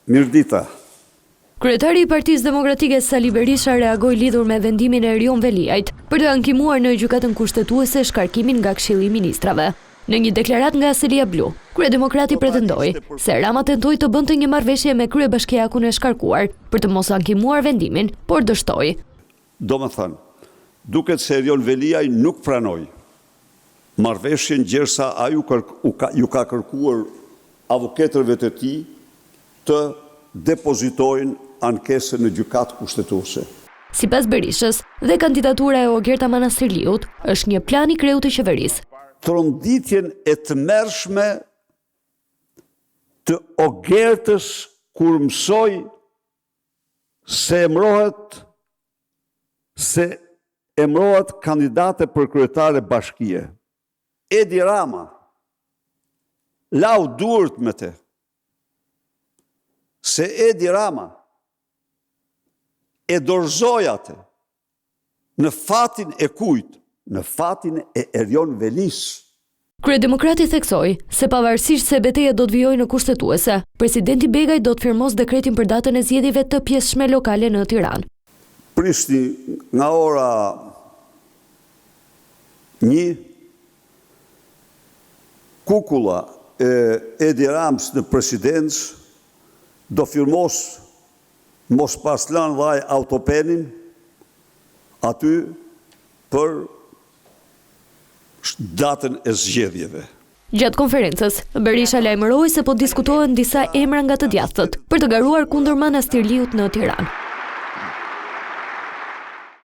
Mirëdita. Kryetari i Partisë Demokratike Sali Berisha reagoi lidhur me vendimin e Erion Veliajt për të ankimuar në Gjykatën Kushtetuese shkarkimin nga Këshilli i Ministrave. Në një deklaratë nga selia blu, kryedemokrati pretendoi se Rama tentoi të bënte një marrëveshje me kryebashkiakun e shkarkuar për të mos ankimuar vendimin, por dështoi. Domethënë, duket se Erion Veliaj nuk pranoi marrëveshjen gjersa ai u ju ka kërkuar avoketërve të tij të depozitojnë ankesën në Gjykatë Kushtetuese. Sipas Berishës, dhe kandidatura e Ogerta Manastirliut është një plan i kreut të qeverisë. Tronditjen e tmerrshme të Ogertës kur mësoi se emërohet se emërohet kandidate për kryetare bashkie. Edi Rama lau duart me te. Se Edi Rama e dorëzoi atë në fatin e kujt? Në fatin e Erion Velisë. Kryedemokrati theksoi se pavarësisht se beteja do të vijojë në Kushtetuese, presidenti Begaj do të firmosë dekretin për datën e zgjedhjeve të pjesshme lokale në Tiranë. Prisni nga ora një, kukulla e Edi Ramës në presidencë do firmosë mos pas lënë dhe ai autopenin aty për datën e zgjedhjeve. Gjatë konferencës, Berisha lajmëroi se po diskutohen disa emra nga të djathtët për të garuar kundër Manastirliut në Tiranë.